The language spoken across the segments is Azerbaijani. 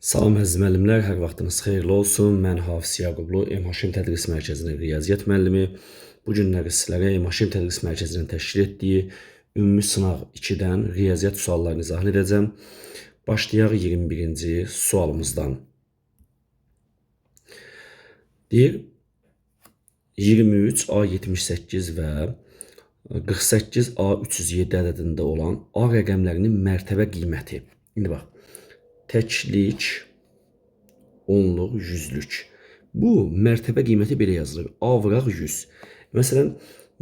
Salam əziz müəllimlər, hər vaxtınız xeyirli olsun. Mən Hafiz Yaqublu, M. Haşim Tədris Mərkəzinin riyaziyyat müəllimi. Bu günləri sizlərə M. Haşim Tədris Mərkəzinin təşkil etdiyi ümumi sınaq 2-dən riyaziyyat suallarını izah edəcəm. Başlayaq 21-ci sualımızdan. Deyir, 23 A78 və 48 A307 ədədində olan A rəqəmlərinin mərtəbə qiyməti. İndi bax, təklik, onluq, yüzlük. Bu mərtəbə qiyməti belə yazılır. A vıraq 100. Məsələn,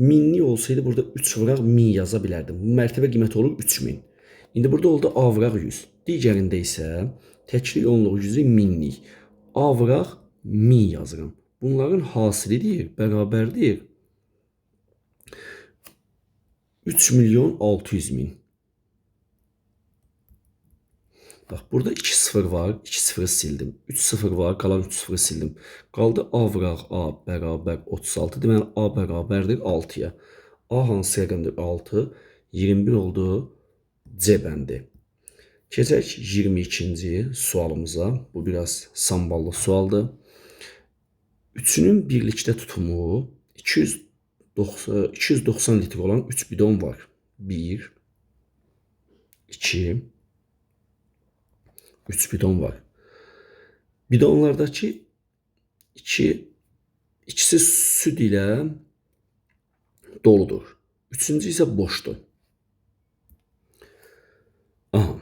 minlik olsaydı burada 3 vıraq 1000 yaza bilərdim. Bu mərtəbə qiyməti olur 3000. İndi burada oldu A vıraq 100. Digərində isə təklik, onluq, yüzlük, minlik. A vıraq 1000 yazıram. Bunların hasili deyir, bərabərdir 3 milyon 600 min. Bax, burada 2 sıfır var, 2 sıfırı sildim. 3 sıfır var, qalan 3 sıfırı sildim. Qaldı A vıraq A bərabər 36. Deməli, A bərabərdir 6-ya. A hansı rəqəmdir? 6. 21 oldu C bəndi. Keçək 22-ci sualımıza. Bu biraz samballı sualdır. Üçünün birlikdə tutumu 290 litr olan 3 bidon var. 1, 2, 3 bidon var. Bidonlardakı ikisi süd ilə doludur. Üçüncü isə boşdur. Aha.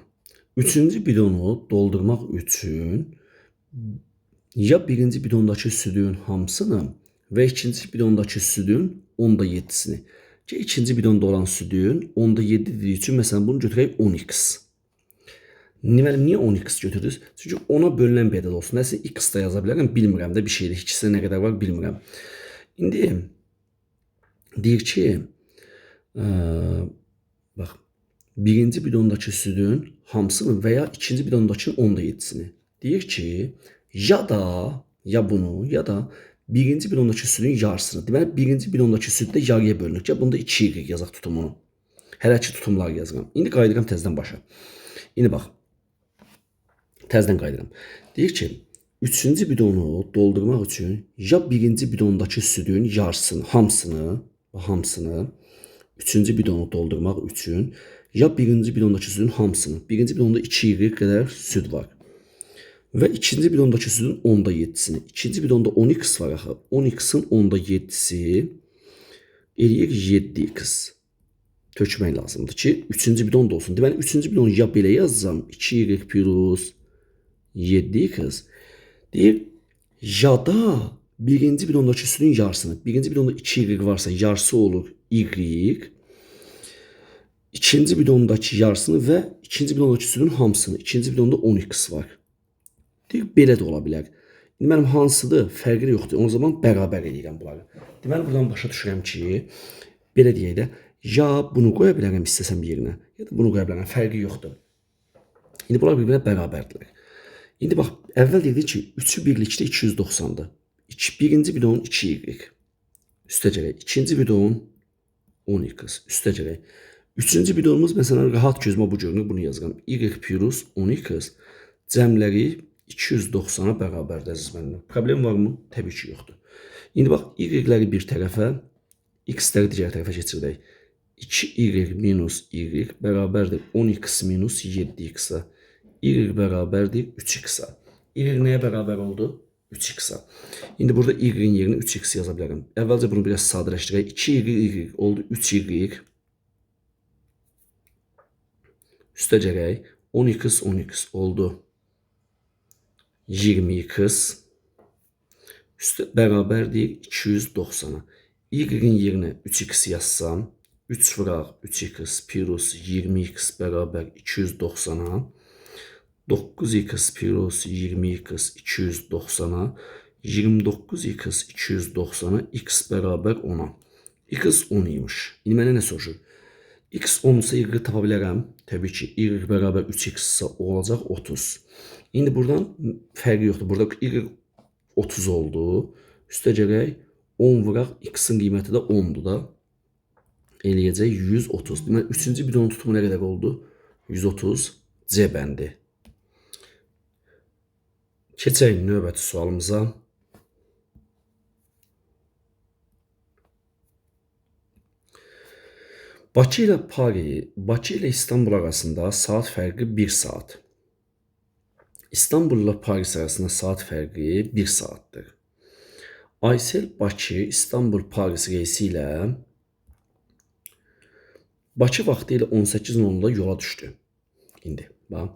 Üçüncü bidonu doldurmaq üçün ya birinci bidondakı südün hamısını və ikinci bidondakı südün 10,7-sini. Ki, ikinci bidonda olan südün 10,7 dediyi üçün, məsələn, bunu götürək 10x. Deməli, niyə 10x götürdünüz? Çünki ona bölünən bir ədəd olsun. Nəsə x da yaza bilərəm, bilmirəm də bir şeydir. İkisi nə qədər var, bilmirəm. İndi deyir ki, bax, birinci bidondakı südün hamısını və ya ikinci bidondakı 10,7-sini. Deyir ki, ya da, ya bunu, ya da birinci bidondakı südün yarısını. Deməli, birinci bidondakı süd də yarıya bölünür. Ya, bunda 2y yazaq tutumunu. Hələ ki tutumlar yazıram. İndi qayıdıram təzədən başa. İndi bax, təzədən qayıdıram. Deyir ki, üçüncü bidonu doldurmaq üçün ya birinci bidondakı südün yarısını, hamısını, üçüncü bidonu doldurmaq üçün ya birinci bidondakı südün hamısını, birinci bidonda 2y qədər süd var. Və ikinci bidondakı südün 10,7-sini. İkinci bidonda 10x var axı. 10x-in 10,7-si eləyir 7x. Tökmək lazımdır ki, üçüncü bidon da olsun. Deməli, üçüncü bidonu ya belə yazacağam. 2y plus 7x. Deyir, ya da birinci bidondakı südün yarısını. Birinci bidonda 2y varsa yarısı olur y. İkinci bidondakı yarısını və ikinci bidondakı südün hamısını. İkinci bidonda 10x var. Deyir, belə də ola bilər. İndi mənim hansıdır? Fərqi yoxdur. O zaman bərabər eləyirəm bunları. Deməli, buradan başa düşürəm ki, belə deyək də, ya bunu qoya bilərəm istəsəm yerinə, ya da bunu qoya bilərəm. Fərqi yoxdur. İndi bunlar bir-birinə bərabərdirlər. İndi bax, əvvəl dedik ki, üçü birlikdə 290-dır. Birinci bidonun 2y. Üstə gələk. İkinci bidonun 10x. Üstə gələk. Üçüncü bidonumuz, məsələn, rahat gözümə bu görünür, bunu yazıram. Y plus 10x cəmləri 290-a bərabərdir, əziz müəllim. Problem varmı? Təbii ki, yoxdur. İndi bax, y-ləri bir tərəfə, x-ləri digər tərəfə keçirdək. 2y minus y bərabərdir 10x minus 7x-a. Y bərabərdir 3x-a. Y nəyə bərabər oldu? 3x-a. İndi burada y-in yerinə 3x yaza bilərəm. Əvvəlcə bunu biraz sadələşdirək. 2y y oldu 3y. Üstə gələk. 10x 10x oldu 20x. Üstə bərabərdir 290-a. Y-in yerinə 3x yazsam, 3 vıraq 3x plus 20x bərabər 290-a. 9x plus 20x 290-a. 29x 290-a, x bərabər 10-a. X 10 imiş. İndi mənə nə soruşur? X 10 ise y tapa bilərəm. Təbii ki, y bərabər 3x isə olacaq 30. İndi buradan fərqi yoxdur. Burada y 30 oldu. Üstə gələk 10 vıraq x-in qiyməti də 10-dur da. Eləyəcək 130. Deməli, üçüncü bidonun tutumu nə qədər oldu? 130 C bəndi. Keçək növbəti sualımıza. Bakı ilə Paris, Bakı ilə İstanbul arasında saat fərqi 1 saat. İstanbul ilə Paris arasında saat fərqi 1 saatdır. Aysel Bakı, İstanbul, Paris reysi ilə Bakı vaxtı ilə 18:00-da yola düşdü. İndi bax,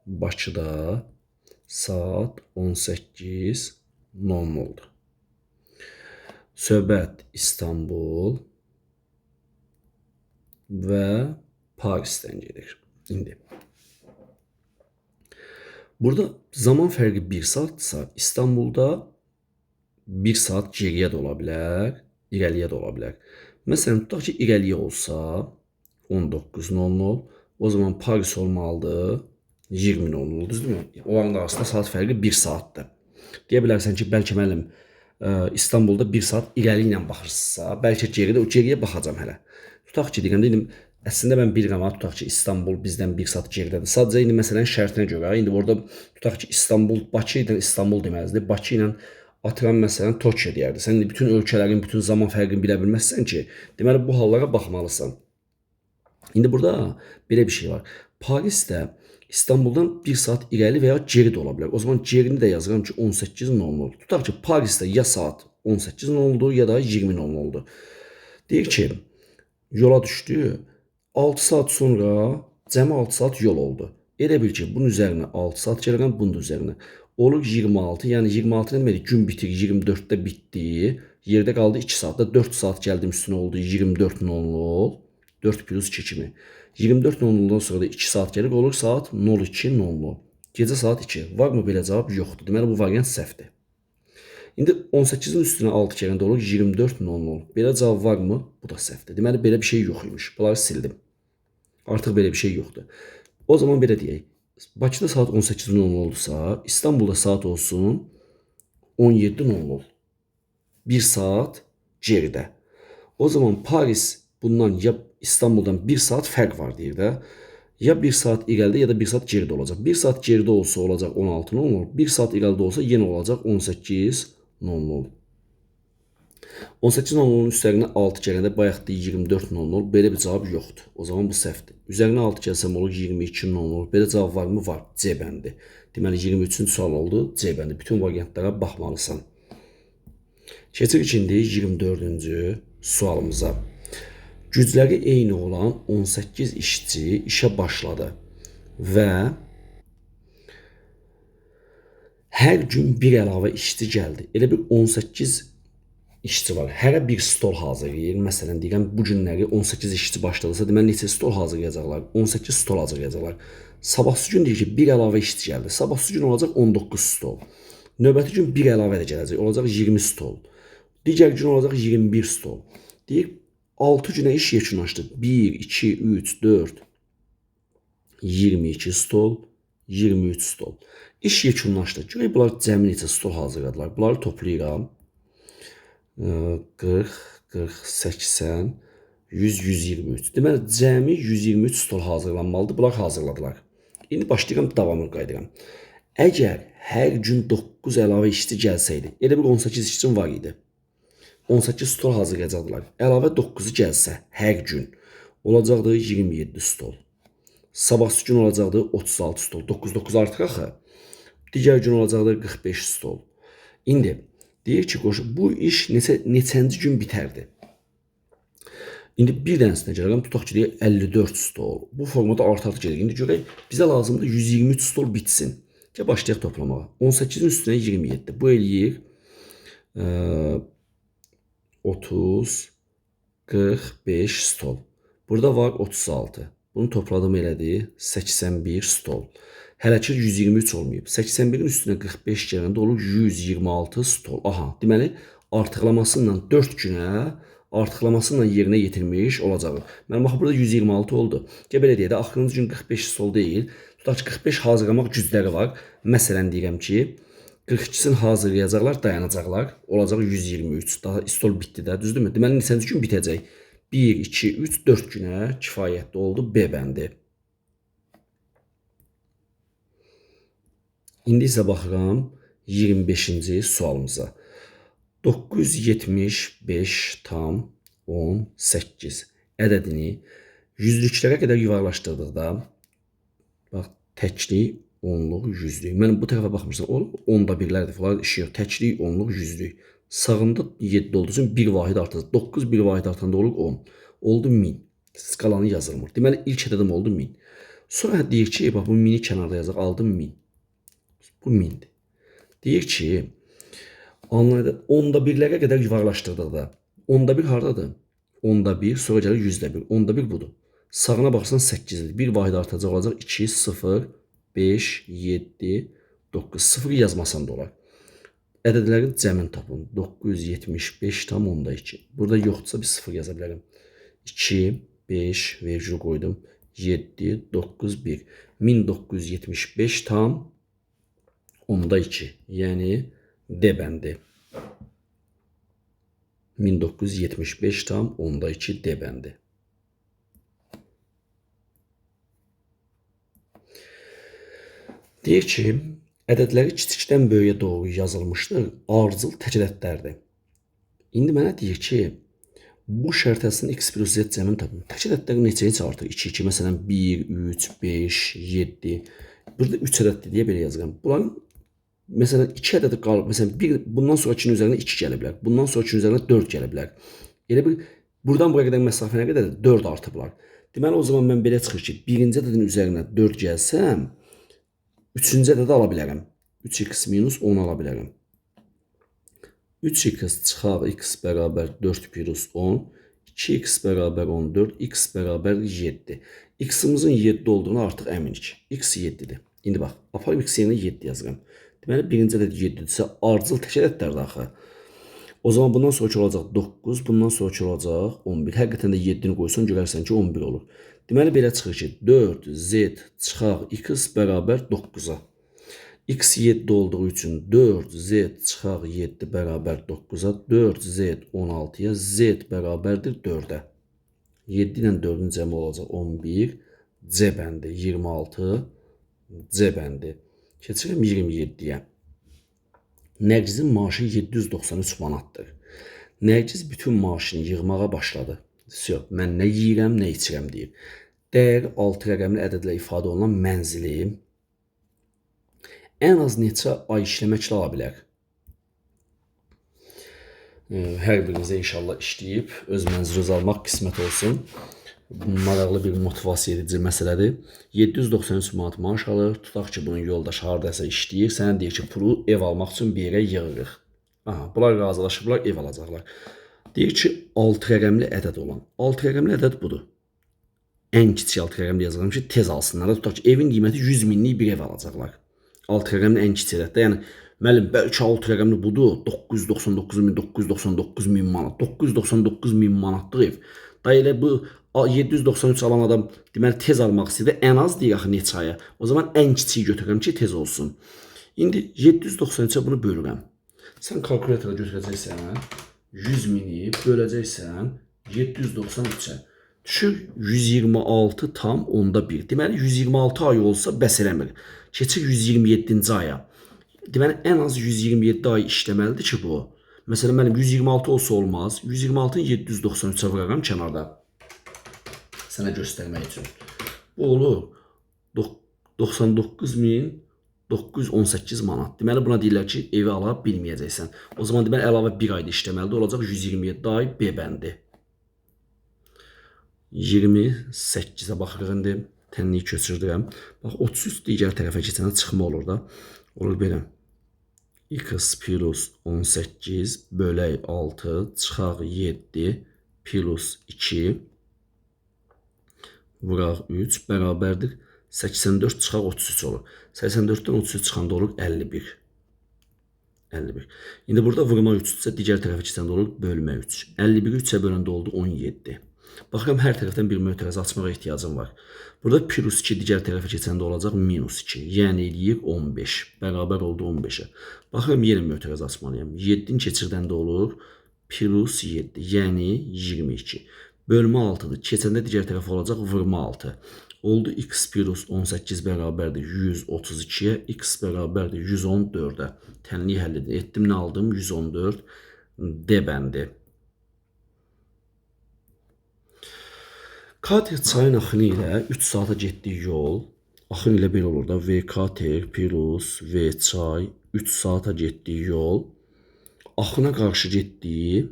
Bakıda saat 18:00-dur. Söhbət İstanbul və Parisdən gedir. İndi burada zaman fərqi 1 saatdırsa, İstanbulda 1 saat geriyə də ola bilər, irəliyə də ola bilər. Məsələn, tutaq ki, irəliyə olsa 19:00, o zaman Paris olmalıdır 20:00, düzdürmü? Onların arasında saat fərqi 1 saatdır. Deyə bilərsən ki, bəlkə müəllim, İstanbulda 1 saat irəli ilə baxırsınızsa, bəlkə geridə, o geriyə baxacam hələ. Tutaq ki, deyirəm, indi əslində mən bilirəm, tutaq ki, İstanbul bizdən 1 saat geridədir. Sadəcə indi məsələnin şərtinə görə, indi orada tutaq ki, İstanbul, Bakı ilə İstanbul deməzdi, Bakı ilə atıram məsələn Tokyo deyərdi. Sən indi bütün ölkələrin, bütün zaman fərqini bilə bilməzsən ki, deməli bu hallara baxmalısan. İndi burada belə bir şey var. Paris də İstanbuldan 1 saat irəli və ya geri də ola bilər. O zaman gerini də yazıram ki, 18:00. Tutaq ki, Parisdə ya saat 18:00-dur, ya da 20:00-dur. Deyir ki, yola düşdü, 6 saat sonra cəmi 6 saat yol oldu. Elə bil ki, bunun üzərinə 6 saat gəlirəm, bunun da üzərinə. Olur 26, yəni 26 nə deməkdir? Gün bitir, 24-də bitdi. Yerdə qaldı 2 saatda, 4 saat gəldim üstünə oldu 24:00. 4 plus 2 kimi. 24:00-dan sonra da 2 saat gəlir, olur saat 02:00. Gecə saat 2. Varmı belə cavab? Yoxdur. Deməli, bu variant səhvdir. İndi 18-in üstünə 6 gələndə olur 24:00. Belə cavab varmı? Bu da səhvdir. Deməli, belə bir şey yox imiş. Bunları sildim. Artıq belə bir şey yoxdur. O zaman belə deyək. Bakıda saat 18:00 oldusa, İstanbulda saat olsun 17:00. 1 saat geridə. O zaman Paris bundan ya İstanbuldan 1 saat fərq var deyir də. Ya 1 saat irəlidə ya da 1 saat geridə olacaq. 1 saat geridə olsa olacaq 16:00. 1 saat irəlidə olsa yenə olacaq 18:00. 18:00-un üzərinə 6 gələndə bayaq da 24:00. Belə bir cavab yoxdur. O zaman bu səhvdir. Üzərinə 6 gəlsəm olur 22:00. Belə cavab varmı? Var. C bəndi. Deməli 23-cü sual oldu. C bəndi. Bütün variantlara baxmalısan. Keçirik indi 24-cü sualımıza. Gücləri eyni olan 18 işçi işə başladı və hər gün bir əlavə işçi gəldi. Elə bir 18 işçi var. Hərə bir stol hazırlayır. Məsələn, deyirəm, bu günləri 18 işçi başladısa, deməli, neçə stol hazırlayacaqlar? 18 stol hazırlayacaqlar. Sabahsı gün deyir ki, bir əlavə işçi gəldi. Sabahsı gün olacaq 19 stol. Növbəti gün bir əlavə də gələcək. Olacaq 20 stol. Digər gün olacaq 21 stol. Deyir, 6 günə iş yekunlaşdı. 1, 2, 3, 4, 22 stol, 23 stol. İş yekunlaşdı. Görək, bunlar cəmi neçə stol hazırladılar. Bunları toplayıram. 40, 40, 80, 100, 123. Deməli, cəmi 123 stol hazırlanmalıdır. Bunlar hazırladılar. İndi başlayıram, davamını qayıdıram. Əgər hər gün 9 əlavə işçi gəlsəydi, elə bir 18 işçim var idi. 18 stol hazırlayacaqdılar. Əlavə 9-u gəlsə hər gün olacaqdı 27 stol. Sabahsı gün olacaqdı 36 stol. 9, 9 artıq axı. Digər gün olacaqdı 45 stol. İndi deyir ki, qoşu, bu iş neçənci gün bitərdi? İndi bir dənəsinə gəlirəm, tutaq ki, deyək 54 stol. Bu formada artıq gedir. İndi görək, bizə lazımdır 123 stol bitsin. Gəl başlayaq toplamağa. 18-in üstünə 27. Bu eləyir 30, 45 stol. Burada var 36. Bunu topladım elədi 81 stol. Hələ ki 123 olmayıb. 81-in üstünə 45 gələndə olur 126 stol. Aha, deməli artıqlamasıyla 4 günə artıqlamasıyla yerinə yetirmiş olacaq. Mənim axı burada 126 oldu. Gəl belə deyək də, axırıncı gün 45 stol deyil. Tutaq ki, 45 hazırlamaq gücləri var. Məsələn deyirəm ki, 42-sini hazırlayacaqlar, dayanacaqlar. Olacaq 123. Daha stol bitdi də, düzdürmü? Deməli neçənci gün bitəcək? 1, 2, 3, 4 günə kifayətli oldu B bəndi. İndi isə baxıram 25-ci sualımıza. 975,18 ədədini yüzlüklərə qədər yuvarlaşdırdıqda, bax, təklik, onluq, yüzlük. Mən bu tərəfə baxmırsan, onda birlərdir falan, işi yox. Təklik, onluq, yüzlük. Sağında 7 olduğu üçün 1 vahid artır. 9 bir vahid artanda olur 10. Oldu 1000. Skalanı yazılmır. Deməli, ilk ədədim oldu 1000. Sonra deyir ki, bax, bu 1000-i kənarda yazaq. Aldım 1000. Bu 1000-dir. Deyir ki, onda birlərə qədər yuvarlaşdırdıqda, onda bir hardadır? Onda bir, sonra gəlir yüzdə bir. Onda bir budur. Sağına baxırsan 8-dir. Bir vahid artacaq olacaq 2, 0, 5, 7, 9. 0 yazmasan da olar. Ədədlərin cəmini tapın. 975,2. Burada yoxdursa bir 0 yaza bilərəm. 2, 5, vergül qoydum. 7, 9, 1. 1975,2. Yəni D bəndi. 1975,2 D bəndi. Deyir ki, ədədləri kiçikdən böyüyə doğru yazılmışdır, ardıcıl tək ədədlərdir. İndi mənə deyir ki, bu şərt əslində x plus z cəmini tapın. Tək ədədləri neçə neçə artır? 2, 2, məsələn 1, 3, 5, 7. Burada 3 ədəddir deyə belə yazıram. Bunların məsələn 2 ədədi qalıb, məsələn 1, bundan sonrakinin üzərinə 2 gələ bilər. Bundan sonrakinin üzərinə 4 gələ bilər. Elə bir buradan buraya qədər məsafə nə qədərdir? 4 artıblar. Deməli o zaman mən belə çıxır ki, birinci ədədin üzərinə 4 gəlsəm, üçüncü ədədi ala bilərəm. 3x minus 10 ala bilərəm. 3x çıxaq x bərabər 4 plus 10, 2x bərabər 14, x bərabər 7. X-imizin 7 olduğunu artıq əminik. X 7-dir. İndi bax, aparım x yerinə 7 yazıram. Deməli, birinci ədəd 7-dirsə, ardıcıl tək ədədlərdir axı. O zaman bundan sonraki olacaq 9, bundan sonraki olacaq 11. Həqiqətən də 7-ni qoysan, görərsən ki, 11 olur. Deməli, belə çıxır ki, 4z çıxaq x bərabər 9-a. X 7 olduğu üçün 4z çıxaq 7 bərabər 9-a, 4z 16-ya, z bərabərdir 4-ə. 7 ilə 4-ün cəmi olacaq 11, C bəndi 26, C bəndi. Keçirəm 27-yə. Nərgizin maaşı 793 manatdır. Nərgiz bütün maaşını yığmağa başladı. Yox, mən nə yeyirəm, nə içirəm deyir. Dəyəri 6 rəqəmli ədədlə ifadə olunan mənzili ən az neçə ay işləməklə ala bilər? Hər birinizə inşallah işləyib öz mənzilinizi almaq qismət olsun. Maraqlı bir motivasiya edici məsələdir. 793 manat maaş alır. Tutaq ki, bunun yoldaşı haradasa işləyir. Sənə deyir ki, pulu ev almaq üçün bir yerə yığırıq. Aha, bunlar razılaşıblar, ev alacaqlar. Deyir ki, 6 rəqəmli ədəd olan. 6 rəqəmli ədəd budur. Ən kiçik 6 rəqəmli yazıram ki, tez alsınlar. Tutaq ki, evin qiyməti 100 minlik bir ev alacaqlar. 6 rəqəmli ən kiçik ədəddə. Yəni, müəllim, bəlkə 6 rəqəmli budur. 999.999 min manat. 999 min manatlıq ev. Da elə bu 793 alan adam deməli tez almaq istəyir. Ən az deyir axı neçə aya. O zaman ən kiçiyi götürürəm ki, tez olsun. İndi 793-ə bunu bölürəm. Sən kalkulyatora götürəcəksən, 100 mini böləcəksən 793-ə. Düşür 126,1. Deməli 126 ay olsa bəs eləmir. Keçir 127-ci aya. Deməli ən az 127 ay işləməlidir ki bu. Məsələn mənim 126 olsa olmaz. 126-nı 793-ə vuraram kənarda. Sənə göstərmək üçün. Bu olur 99.918 manat. Deməli buna deyirlər ki, evi ala bilməyəcəksən. O zaman deməli əlavə bir ayda işləməlidir. Olacaq 127 ay B bəndi. 28-ə baxırıq indi. Tənliyi köçürdürəm. Bax 33 digər tərəfə keçəndə çıxma olur da. Olur belə. X plus 18 bölək 6 çıxaq 7 plus 2 vuraq 3 bərabərdir. 84 çıxaq 33 olur. 84-dən 33 çıxanda olur 51. 51. İndi burada vurma 3-dürsə digər tərəfə keçəndə olur bölmə 3. 51-i 3-ə böləndə oldu 17. Baxıram hər tərəfdən bir mötərizə açmağa ehtiyacım var. Burada plus 2 digər tərəfə keçəndə olacaq minus 2. Yəni eləyir 15. Bərabər oldu 15-ə. Baxıram yenə mötərizə açmalıyam. 7-ni keçirdəndə olur plus 7. Yəni 22. Bölmə 6-dır. Keçəndə digər tərəfə olacaq vurma 6. Oldu x plus 18 bərabərdir 132-yə, x bərabərdir 114-ə. Tənlik həll edin. Etdim, nə aldım? 114 D bəndi. Kater çayın axını ilə 3 saata getdiyi yol, axın ilə bir olur da, V kater plus V çay 3 saata getdiyi yol, axına qarşı getdiyi,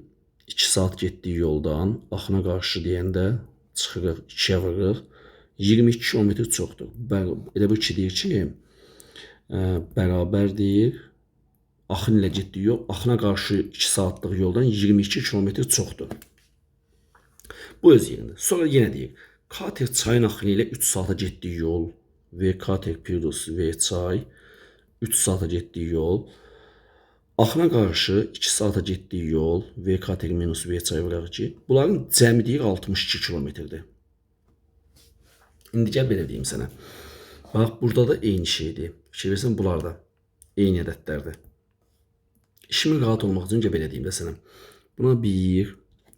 2 saat getdiyi yoldan, axına qarşı deyəndə çıxırıq, 2-yə vururuq, 22 kilometr çoxdur. Elə bir ki, deyir ki, bərabərdir, axın ilə getdiyi yol, axına qarşı 2 saatlıq yoldan 22 kilometr çoxdur. Bu öz yerində. Sonra yenə deyir, kater çayın axını ilə 3 saata getdiyi yol, V kater plus V çay 3 saata getdiyi yol, axına qarşı 2 saata getdiyi yol, V kater minus V çay vuraq ki, bunların cəmi deyir 62 kilometrdir. İndi gəl belə deyim sənə. Bax, burada da eyni şeydir. Fikir versən, bunlar da eyni ədədlərdir. İşimin rahat olmaq üçün belə deyim də sənə. Buna bir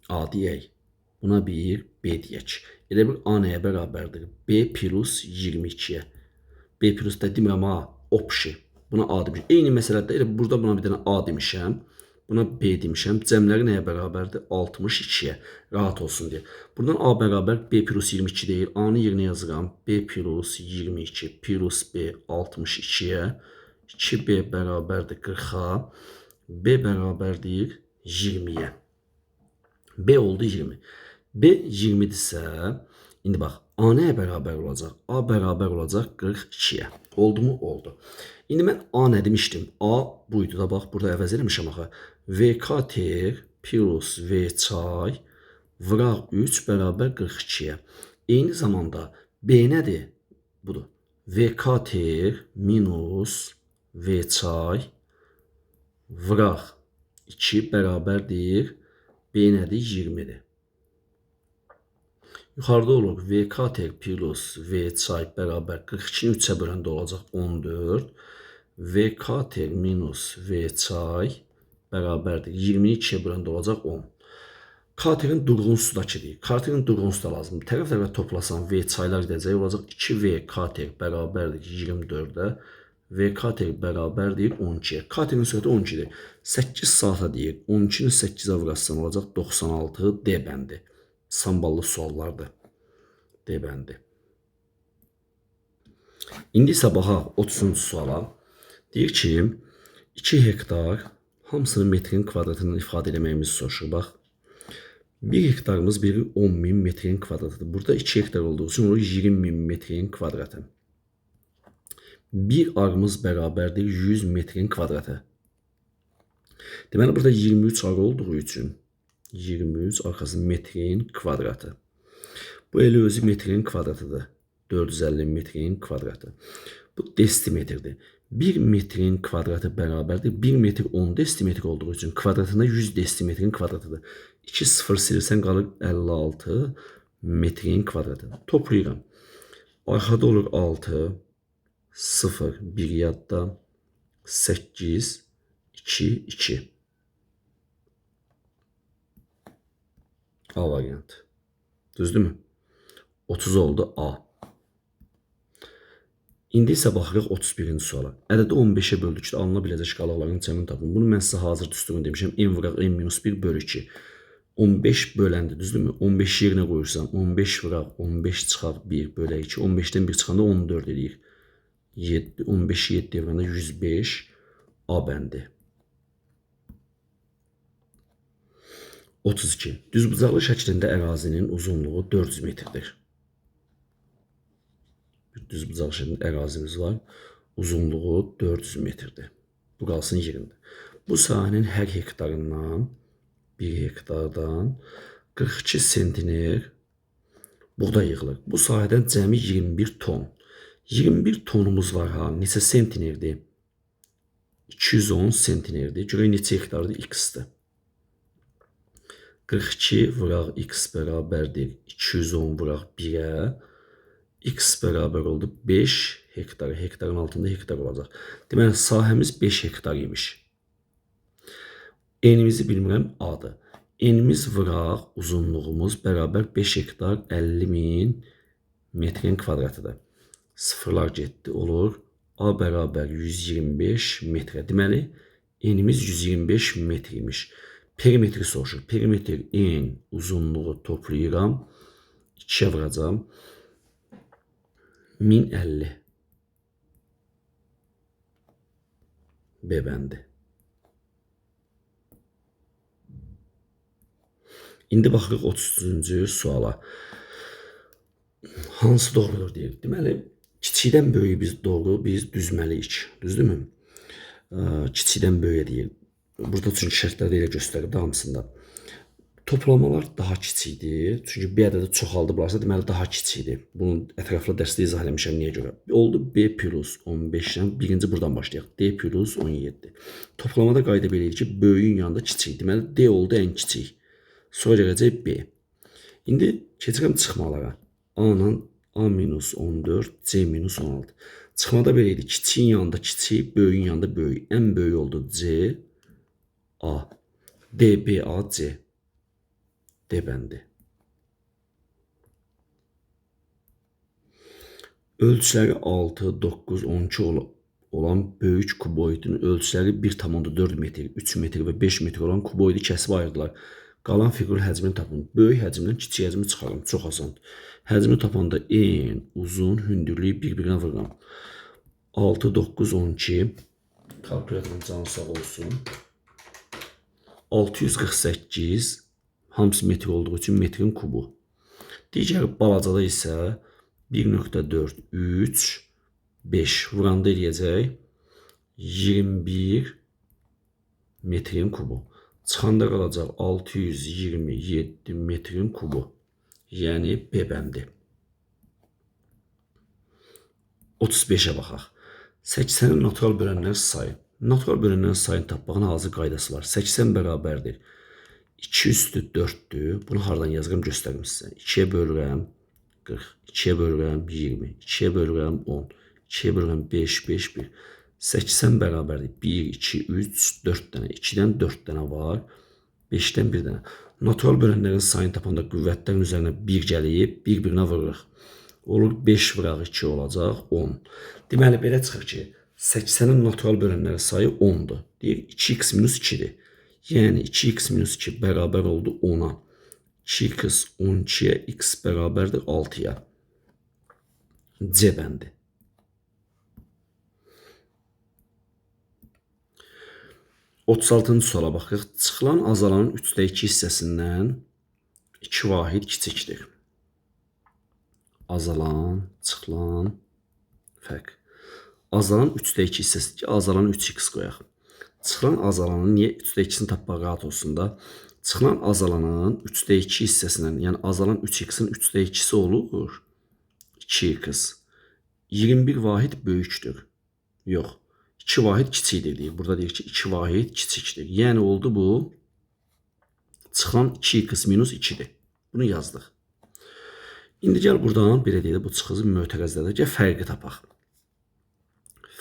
A deyək. Buna bir B deyək. Elə bir A nəyə bərabərdir? B plus 22-yə. B plus da demirəm A, opşi. Buna A demişəm. Eyni məsələdə elə burada buna bir dənə A demişəm. Buna B demişəm. Cəmləri nəyə bərabərdir? 62-yə. Rahat olsun deyə. Buradan A bərabər B plus 22 deyil. A-nı yerinə yazıram. B plus 22 plus B 62-yə. 2B bərabərdir 40-a. B bərabərdir 20-yə. B oldu 20. B 20-dirsə, indi bax, A nəyə bərabər olacaq? A bərabər olacaq 42-yə. Oldu mu? Oldu. İndi mən A nə demişdim? A buydu da, bax, burada əvəz eləmişəm axı. V kater plus V çay vıraq 3 bərabər 42-yə. Eyni zamanda B nədir? Budur. V kater minus V çay vıraq 2 bərabərdir. B nədir? 20-dir. Yuxarıda olur V kater plus V çay bərabər 42-ni 3-ə böləndə olacaq 14. V kater minus V çay bərabərdir. 20-ni 2-yə böləndə olacaq 10. Katerin durğun sudakı deyir. Katerin durğun suda lazımdır. Tərəf-tərəfə toplasan V çaylar gedəcək. Olacaq 2V kater bərabərdir 24-ə. V kater bərabərdir 12-yə. Katerin sürəti 12-dir. 8 saata deyir. 12-ni 8-ə vurarsan olacaq 96 D bəndi. Samballı suallardır. D bəndi. İndi isə baxaq 30-cu suala. Deyir ki, 2 hektar hamısını metrin kvadratından ifadə eləməyimizi soruşur. Bax, 1 hektarımız biri 10.000 metrin kvadratıdır. Burada 2 hektar olduğu üçün olur 20.000 metrin kvadratı. 1 arımız bərabərdir 100 metrin kvadratı. Deməli, burada 23 arı olduğu üçün 23 arxası metrin kvadratı. Bu elə özü metrin kvadratıdır. 450 metrin kvadratı. Bu desimetrdir. 1 metrin kvadratı bərabərdir. 1 metr 10 desimetr olduğu üçün kvadratında 100 desimetrin kvadratıdır. 2 sıfır silirsən qalır 56 metrin kvadratı. Toplayıram. Arxada olur 6, 0, 1 yadda, 8, 2, 2. A variantı. Düzdürmü? 30 oldu A. İndi isə baxırıq 31-ci suala. Ədədi 15-ə böldükdə alına biləcək qalaqların cəmini tapın. Bunu mən sizə hazır düsturunu demişəm. M vuraq M minus 1 bölü 2. 15 böləndi, düzdürmü? 15 yerinə qoyursan, 15 vuraq, 15 çıxaq 1 bölə 2. 15-dən 1 çıxanda 14 eləyir. 7, 15-i 7 vuranda 105 A bəndi. 32. Düzbucaqlı şəklində ərazinin uzunluğu 400 metrdir. Bir düzbucaqlı şəklində ərazimiz var. Uzunluğu 400 metrdir. Bu qalsın yerində. Bu sahənin hər hektarından, 1 hektardan 42 sentiner buğday yığılır. Bu sahədən cəmi 21 ton. 21 tonumuz var ha. Neçə sentinerdir? 210 sentinerdir. Görək neçə hektardır? X-dir. 42 vuraq x bərabərdir 210 vuraq 1-ə. X bərabər oldu 5 hektar. Hektarın altında hektar olacaq. Deməli, sahəmiz 5 hektar imiş. Enimizi bilmirəm, A-dır. Enimiz vuraq, uzunluğumuz bərabər 5 hektar 50 min Metrin kvadratıdır. Sıfırlar getdi, olur. A bərabər 125 metrə. Deməli, enimiz 125 metr imiş. Perimetri soruşur. Perimetr en uzunluğu toplayıram. 2-yə vuracağam. 1050. B bəndi. İndi baxırıq 33-cü suala. Hansı doğrudur deyir. Deməli, kiçikdən böyüyü biz doğru, biz düzməliyik. Düzdürmü? Kiçikdən böyüyə deyir. Burada çünki şərtlərdə elə göstərib də hamısında. Toplamalar daha kiçikdir. Çünki B ədədi çoxaldıblarsa, deməli daha kiçikdir. Bunu ətraflı dərsdə izah eləmişəm niyə görə. Oldu B plus 15-dən birinci buradan başlayaq. D plus 17. Toplamada qayda belə idi ki, böyüyün yanında kiçik. Deməli D oldu ən kiçik. Sonra gələcək B. İndi keçirəm çıxmalara. A-la A minus 14, C minus 16. Çıxmada belə idi. Kiçiyin yanında kiçik, böyüyün yanında böyük. Ən böyük oldu C, A. D, B, A, C. D bəndi. Ölçüləri 6, 9, 12 olan böyük kuboidin ölçüləri 1,4 metr, 3 metr və 5 metr olan kuboidi kəsib ayırdılar. Qalan fiqurun həcmini tapın. Böyük həcmdən kiçik həcmi çıxarım. Çox asan. Həcmi tapanda en, uzun, hündürlüyü bir-birinə vururam. 6, 9, 12. Kalkulyatorun canı sağ olsun. 648. Hamısı metr olduğu üçün metrin kubu. Digər balacada isə 1,4, 3, 5 vuranda eləyəcək 21 metrin kubu. Çıxanda qalacaq 627 metrin kubu. Yəni B bəndi. 35-ə baxaq. 80-in natural bölənlər sayı. Natural bölənlərin sayını tapmağın hazır qaydası var. 80 bərabərdir. 2 üstü 4-dür. Bunu hardan yazıram göstərim sizə. 2-yə bölürəm 40, 2-yə bölürəm 20, 2-yə bölürəm 10, 2-yə bölürəm 5, 5, 1. 80 bərabərdir. 1, 2, 3, 4 dənə. 2-dən 4 dənə var. 5-dən 1 dənə. Natural bölənlərin sayını tapanda qüvvətlərin üzərinə 1 gəlib, bir-birinə vururuq. Olur 5 vuraq 2 olacaq 10. Deməli, belə çıxır ki, 80-in natural bölənləri sayı 10-dur. Deyir, 2x minus 2-dir. Yəni 2x minus 2 bərabər oldu 10-a. 2x 12-yə, x bərabərdir 6-ya. C bəndi. 36-cı suala baxırıq. Çıxılan azalanın 3-də 2 hissəsindən 2 vahid kiçikdir. Azalan, çıxılan fərq. Azalan 3-də 2 hissəsi ki, azalan 3x qoyaq. Çıxılan azalanın niyə 3-də 2-sini tapmaq rahat olsun da? Çıxılan azalanın 3-də 2 hissəsindən, yəni azalan 3x-in 3-də 2-si olur 2x. 21 vahid böyükdür. Yox. 2 vahid kiçikdir deyir. Burada deyir ki, 2 vahid kiçikdir. Yəni oldu bu çıxılan 2x minus 2-dir. Bunu yazdıq. İndi gəl buradan belə deyək də, bu çıxızı mötərizədə gəl fərqi tapaq.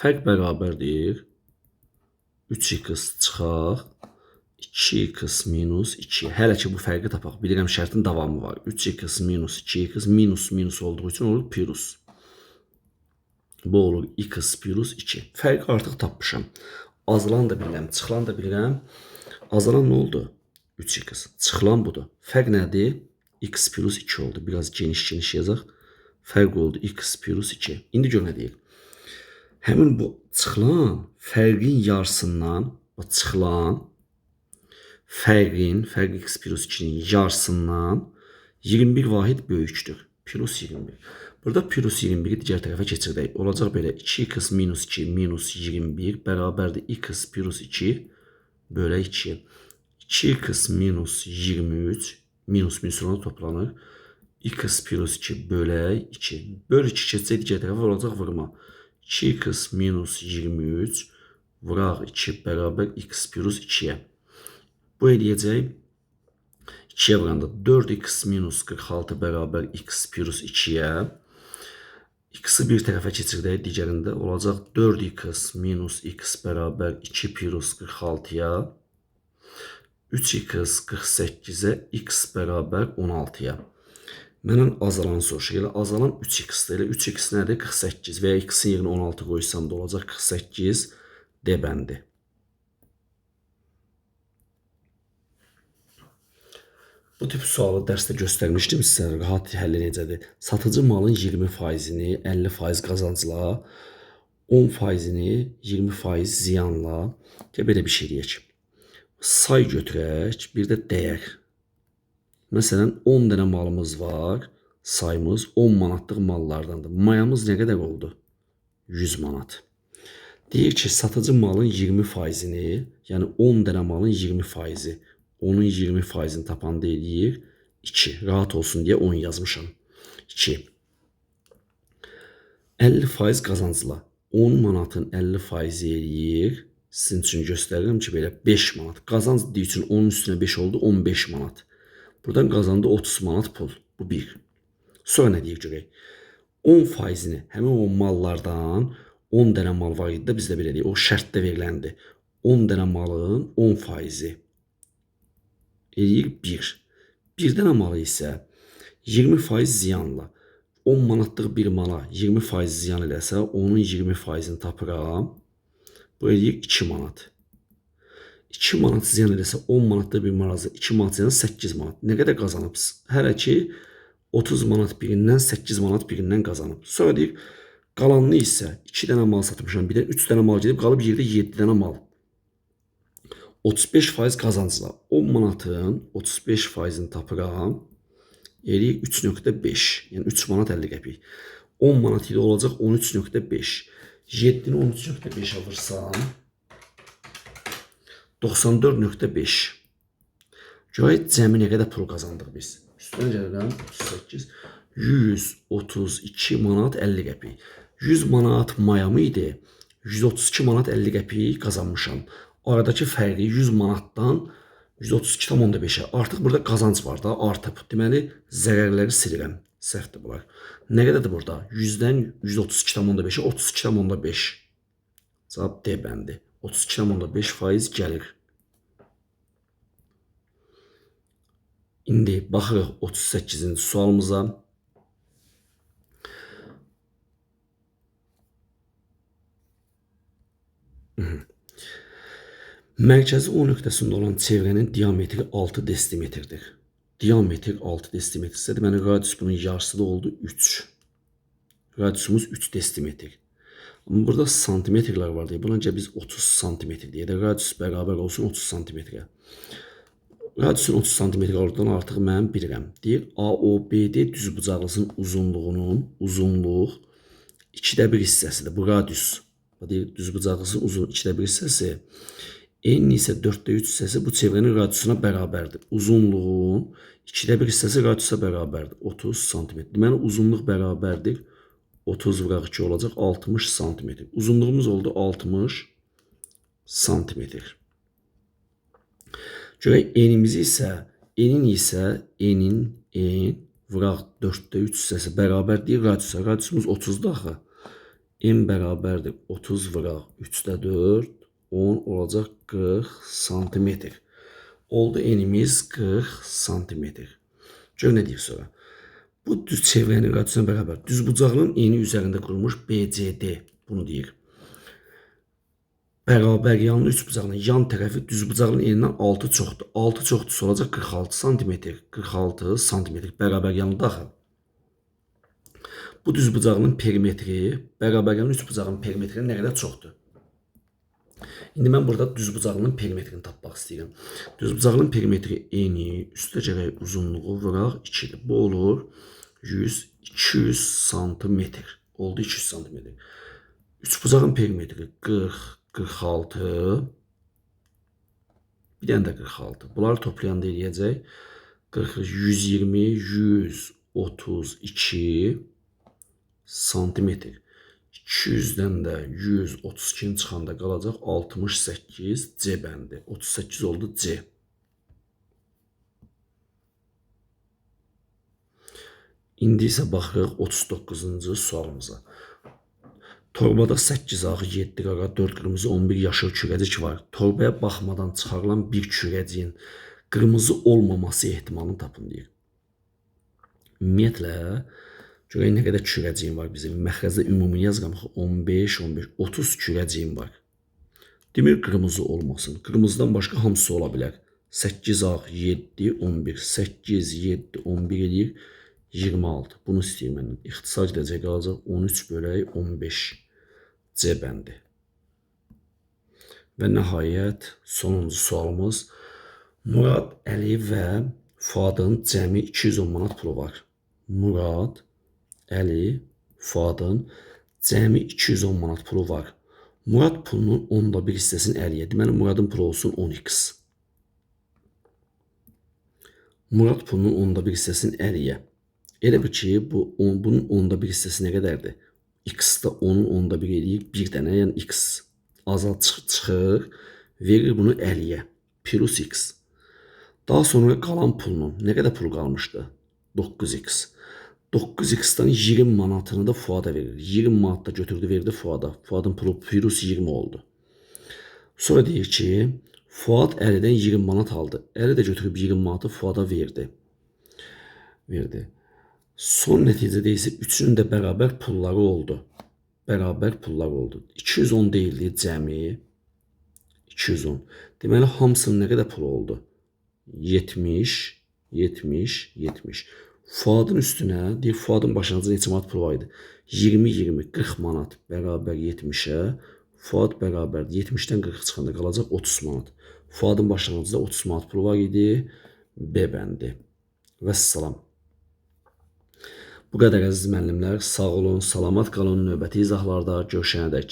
Fərq bərabərdir 3x çıxaq 2x minus 2. Hələ ki bu fərqi tapaq. Bilirəm şərtin davamı var. 3x minus 2x minus minus olduğu üçün olur plus. Bu olur x plus 2. Fərqi artıq tapmışam. Azalan da bilirəm, çıxılan da bilirəm. Azalan nə oldu? 3x. Çıxılan budur. Fərq nədir? X plus 2 oldu. Biraz geniş-geniş yazaq. Fərq oldu x plus 2. İndi gör nə deyir. Həmin bu çıxılan fərqin yarısından, o çıxılan fərqin, fərq x plus 2-nin yarısından 21 vahid böyükdür. Plus 21. Burada plus 21-i digər tərəfə keçirdək. Olacaq belə 2x minus 2 minus 21 bərabərdir x plus 2 bölə 2. 2x minus 23 minus minus ona toplanır. X plus 2 bölək 2. Böl 2 keçsək digər tərəfə olacaq vurma. 2x minus 23 vuraq 2 bərabər x plus 2-yə. Bu eləyəcək 2-yə vuranda 4x minus 46 bərabər x plus 2-yə. X-i bir tərəfə keçirdək, digərində olacaq 4x minus x bərabər 2 plus 46-ya. 3x 48-ə x bərabər 16-ya. Məndən azalanı soruşur. Elə azalan 3x-dir. Elə 3x nədir? 48 və ya x-in yerinə 16 qoysam da olacaq 48 D bəndi. Bu tip sualı dərsdə göstərmişdim sizə. Rahat həlli necədir? Satıcı malın 20%-ni 50% qazancla, 10%-ni 20% ziyanla. Gəl belə bir şey deyək. Say götürək, bir də dəyər. Məsələn, 10 dənə malımız var, sayımız 10 manatlıq mallardandır. Mayamız nə qədər oldu? 100 manat. Deyir ki, satıcı malın 20%-ni, yəni 10 dənə malın 20%-i, onun 20%-ni tapanda eləyir 2. Rahat olsun deyə 10 yazmışam. 2. 50% qazancla 10 manatın 50%-i eləyir. Sizin üçün göstərirəm ki, belə 5 manat. Qazanc dediyi üçün 10-un üstünə 5 oldu, 15 manat. Buradan qazandı 30 manat pul. Bu 1. Sonra nə deyir görək? 10%-ni həmin o mallardan 10 dənə mal var idi də bizdə belə deyək. O şərtdə veriləndir. 10 dənə malın 10%-i eləyir 1. Bir dənə malı isə 20% ziyanla 10 manatlıq bir mala 20% ziyan eləsə, onun 20%-ni tapıram. Bu eləyir 2 manat. 2 manat ziyan eləsə 10 manatlıq bir mağaza 2 manat ziyan 8 manat. Nə qədər qazanıb? Hələ ki 30 manat birindən 8 manat birindən qazanıb. Sonra deyir, qalanını isə 2 dənə mal satmışam, bir də 3 dənə mal gedib, qalıb yerdə 7 dənə mal. 35% qazancla 10 manatın 35%-ni tapıram. Eləyir 3.5, yəni 3 manat 50 qəpik. 10 manat ilə olacaq 13.5. 7-ni 13.5-ə vursam 94.5. Görək cəmi nə qədər pul qazandıq biz. Üstünə gəlirəm 38, 132 manat 50 qəpik. 100 manat mayamı idi? 132 manat 50 qəpik qazanmışam. Aradakı fərqi 100 manatdan 132,5-ə. Artıq burada qazanc var da, artıb. Deməli, zərərləri silirəm. Səhvdir bunlar. Nə qədərdir burada? 100-dən 132,5-ə 32,5. Cavab D bəndi. 32,5% gəlir. İndi baxırıq 38-ci sualımıza. Mərkəzi O nöqtəsində olan çevrənin diametri 6 desimetrdir. Diametr 6 desimetrsə, deməli radius bunun yarısı da oldu 3. Radiusumuz 3 desimetr. Amma burada santimetrlər var deyə. Buna görə biz 30 santimetr deyə də radius bərabər olsun 30 santimetrə. Radiusun 30 santimetr olduğunu artıq mən bilirəm. Deyir, AOBD düzbucaqlısının uzunluğunun uzunluq 2-də 1 hissəsidir. Bu radius. Deyir, düzbucaqlısının uzunluğu 2-də 1 hissəsi. N isə 4-də 3 hissəsi bu çevrənin radiusuna bərabərdir. Uzunluğun 2-də 1 hissəsi radiusa bərabərdir. 30 santimetr. Deməli, uzunluq bərabərdir. 30 vuraq 2 olacaq 60 santimetr. Uzunluğumuz oldu 60 santimetr. Görək enimizi isə, enin isə enin en vuraq 4-də 3 hissəsi bərabər deyir radiusa. Radiusumuz 30-dur axı. En bərabərdir 30 vuraq 3-də 4, 10 olacaq 40 santimetr. Oldu enimiz 40 santimetr. Gör nə deyir sonra. Bu düz çevrənin radiusuna bərabər. Düzbucaqlının eni üzərində qurulmuş BCD bunu deyir. Bərabər yanlı üçbucağının yan tərəfi düzbucaqlının enindən 6 çoxdur. 6 çoxdursa olacaq 46 santimetr. 46 santimetr bərabər yanlı axı. Bu düzbucaqlının perimetri bərabər yanlı üçbucağın perimetri nə qədər çoxdur? İndi mən burada düzbucaqlının perimetrini tapmaq istəyirəm. Düzbucaqlının perimetri eni, üstə gələk uzunluğu vuraq 2-dir. Bu olur 100, 200 santimetr. Oldu 200 santimetr. Üçbucağın perimetri 40, 46, bir dənə də 46. Bunları toplayanda eləyəcək 40, 120, 132 santimetr. 200-dən də 132-ni çıxanda qalacaq 68 C bəndi. 38 oldu C. İndi isə baxırıq 39-cu sualımıza. Torbada 8 ağ, 7 qara, 4 qırmızı, 11 yaşıl kürəcik var. Torbaya baxmadan çıxarılan bir kürəciyin qırmızı olmaması ehtimalını tapın deyir. Ümumiyyətlə, görək nə qədər kürəciyim var bizim. Məxrəcdə ümumi yazıram. 15, 15, 30 kürəciyim var. Demir qırmızı olmasın. Qırmızıdan başqa hamısı ola bilər. 8 ağ, 7, 11. 8, 7, 11 eləyir. 26. Bunu istəyir məndən. İxtisar gedəcək, qalacaq 13 bölək 15. C bəndi. Və nəhayət sonuncu sualımız. Murad, Əli və Fuadın cəmi 210 manat pulu var. Murad, Əli, Fuadın cəmi 210 manat pulu var. Murad pulunun 1/10 hissəsini Əliyə. Deməli, Muradın pulu olsun 10x. Murad pulunun 1/10 hissəsini Əliyə. Elə bil ki, bunun 1/10 hissəsi nə qədərdir? X-da 10-un 1/10 eləyir bir dənə, yəni x azal çıxır, verir bunu Əliyə. Plus x. Daha sonra qalan pulunun nə qədər pul qalmışdı? 9x. 9x-dan 20 manatını da Fuada verir. 20 manat da götürdü, verdi Fuada. Fuadın pulu plus 20 oldu. Sonra deyir ki, Fuad Əlidən 20 manat aldı. Əli də götürüb 20 manatı Fuada verdi. Son nəticədə isə üçünün də bərabər pulları oldu. Bərabər pullar oldu. 210 deyildi cəmi. 210. Deməli, hamısının nə qədər pulu oldu? 70, 70, 70. Fuadın üstünə, deyir, Fuadın başlanğıcında neçə manat pulu var idi? 20, 20, 40 manat bərabər 70-ə. Fuad bərabərdir. 70-dən 40 çıxanda qalacaq 30 manat. Fuadın başlanğıcında 30 manat pulu var idi. B bəndi. Vəssalam. Bu qədər əziz müəllimlər. Sağ olun, salamat qalın. Növbəti izahlarda görüşənədək.